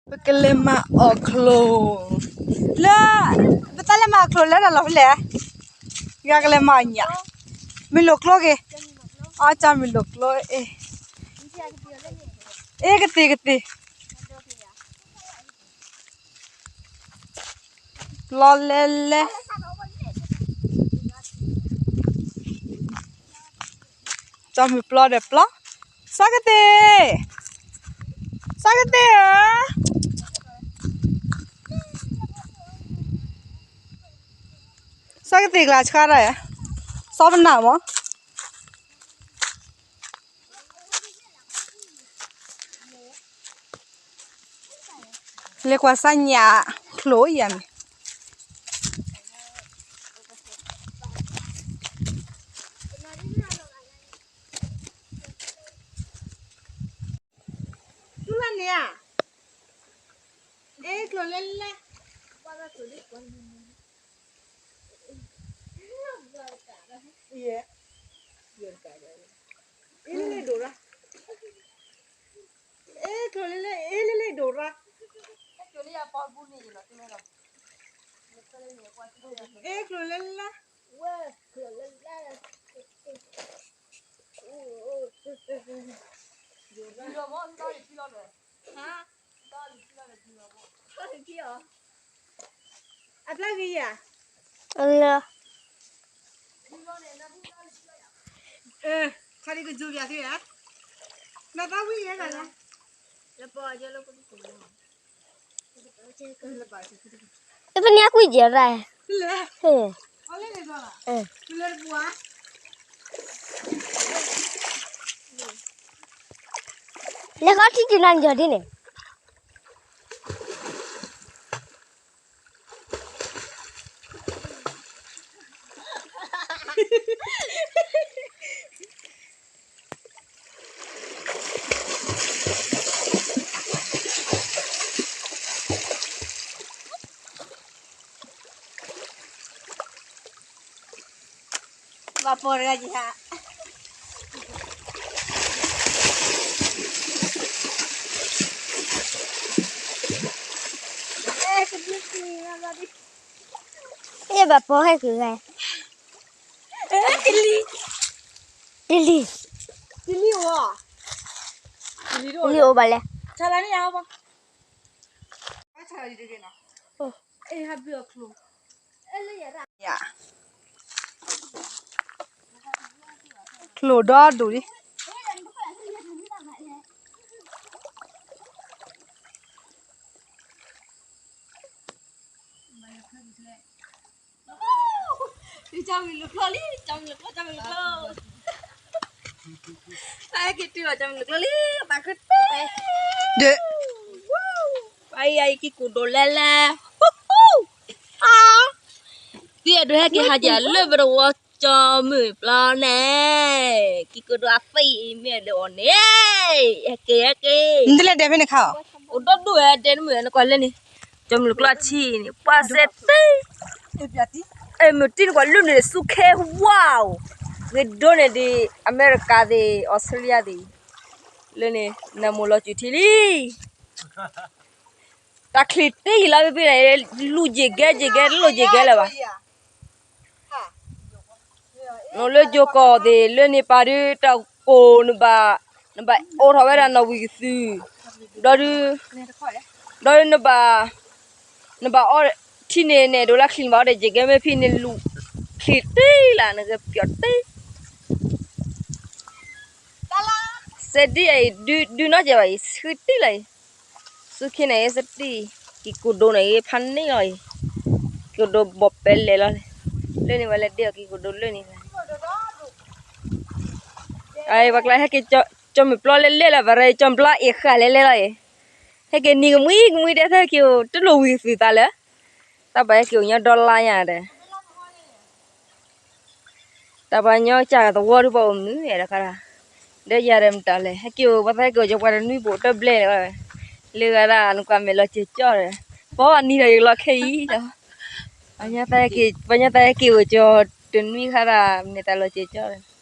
ပကလဲၤမၤအီၣ်ချိၣ်, လၢ ပတၢ်လဲၤမၤအီၣ်ချိၣ်လၢတၢ်လီၢ်ဖဲလဲၣ်, ယကလဲၤမၤအီၣ်ညၣ်, မုၢ်လိၣ်ကျိက့ၤ, အီၣ်ကၢ်မုၢ်လိၣ်ကျိအ့ၣ်, အ့ၣ်ကသ့ၣ်ကသ့ၣ် ပျီလဲလဲ, ကၠီမုၢ်ပျီဒီးပျီ, စီၤကသ့ၣ်, စီၤကသ့ၣ်ဧၢ, စီၤကသ့ၣ်ကျါဆှါတၢ်ဧါ, စီၤပနၢ်မး လဲၤကွၢ်စၢ်ညၣ်ချိၣ်ယၤန့ၣ်, တူၢ်လၢန့ၣ်ဧါ, အဲၣ်ချိၣ်လဲလဲ, အ့ၣ်လဲလဲဒိၣ်ရၣ်, အဲၣ်ချိၣ်လဲလဲ အ့ၣ်လဲလဲဒိၣ်ရၣ်, အဲၣ်ချိၣ်လဲလဲ, အပျၢ်ဂ့ၤယၤ, ခါဒံးကစူၤပၠးသုဧါ, နသးဝံၣ်ယဲၢ်ဂၤလၢ လၢပနၢ်ကွံာ်ယဲၢ်ရၣ်, လဲၤဃီထံၣ်တနၤယီၤဒ်န့ၣ်, ဘၣ်ပိာ်တဂၤယဟး, ယဘၣ်ပိာ်ဟဲက့ၤဂၤ, တလံၤ, တလံၤအိၣ်ဘၣ်လဲၣ်, ချိၣ်ဒီဒိၣ်လံ, ကၠီမုၢ်လိၣ်ကျိလံ, ကၠီမုၢ်လိၣ်ကျိ, ကၠီမုၢ်လိၣ်ကျိ, ပဟဲက့ၤတုၤအီၤ ကၠီမုၢ်လိၣ်ကျိလံ, ပှၤဃုတ့ၢ်, ဒ်, ပှၤအံၤအံၤကံၢ်ကိၣ်ဒိၣ်လဲလဲ, သံအဒိးဟဲက့ၤဟးက့ၤလၢပတဝီကၠီမုၢ်ပျီန့ၣ်, ကံၢ်ကိၣ်ဒိၣ်အသံအံၤမ့ၢ်အဒိးအီၤန့ၣ်, ဟဲက့ၤဟဲက့ၤ, နတလဲၤဒဲးဖဲန့ၣ်ခါအီၤ, အိၣ်ဒီဒိၣ်ဝဲဒဲးနမုၢ်နကွၢ်လၢန့ၣ်, ကၠီမုၢ်လိၣ်ကျိအထံန့ၣ် ပှၤစဲးတ့ၢ် အဲ မုၢ်တံၢ်နကွၢ်လၢန့ၣ် ဆူခဲဝါအိၣ်, ဂ့ၤဒိၣ်န့ၣ်ဒ် အမဲရကၤသ့ၣ် အီစထြ့လယါသ့ၣ်, လၢန့ၣ် နမိၢ်လီၤစူၤထံလံ, တၢ်ချံးတ့ၢ်လီၤဖဲဖဲန့ၣ်, လူၤယံာ်ကဲယံာ်ကဲ တလိၣ်ယံာ်ကဲလၢၤဘၣ်, နလၢယိၤကီၢ်သ့ၣ် လၢန့ၣ်ပာ်ဒုး တၢ်ကိၢ်နဘၣ်, နဘၣ်အိးထီၣ်ဝဲဒၣ်နီၣ်ဝံၤကသုၤ, ဒီးဒုး, ဒီးဒုးနဘၣ်, နဘၣ်အီထံန့ၣ် နအဲၣ်ဒိးလၢချံးနဘၣ်အီဒီး ယကဲမ့ၢ်ဖဲန့ၣ်လူၤချံးတ့ၢ်လၢ် နကပျီၣ်တ့ၢ် စဲးဒ်အံၤ ဒုးနီၢ်ကဲဘၣ်အံၤ ဆှံတ့ၢ်လၢ်အံၤ, ဆူခ့န့ၣ်အံၤ စတံၢ်, ကံၢ်ကိၣ်ဒိၣ်န့ၣ်အံၤ ဖးန့ၢ်လီၤအံၤ, ကံၢ်ကိၣ်ဒိၣ်ဘီၣ်ပဲလဲၣ်လီၤ, လၢန့ၣ်ဝဲလဲၤဒ့အီၤကံၢ်ကိၣ်ဒိၣ်လၢန့ၣ်, အပှၤကျါဟဲက့ၤ ကၠီမုၢ်ပျီလဲလဲလၢ် ပှၤရဲကၠီမုၢ်ပျီအ့ၣ်ဃာ်လဲလဲလီၤအံၤ, ဟဲက့ၤနံၤကမှံကမှံဒဲး တၢ်ဟဲက့ၤအိၣ်တလိၣ်ဝံၤသုးသးလၢ, တၢ်ပှၤဟဲက့ၤအိၣ်ညီဒီလါညါဒီး တၢ်ပှၤညီကၢ်သဝီဒုးပှၤအိၣ်မုာ်ဝဲဒီးခါဒၣ်, ဒီးယၤဒီးမတၤလဲၣ် ဟဲက့ၤအိၣ် ပှၤသးဟဲက့ၤအိၣ်ကၠီပှၤတနွံပအိၣ်တဘျဲၣ်လၢၤဘၣ်, လၢဂၤဒၣ်နကွၢ်မဲာ်လီၤစဲၤကၠီဒီး, ပှၤနံၤဒီးယကလီၤခဲအံၤဒီး, ပှၤညီသးဟဲက့ၤအိၣ်ကၠီတနွံခါဒၣ် မဲာ်သးလီၤစဲၤကၠီဒီး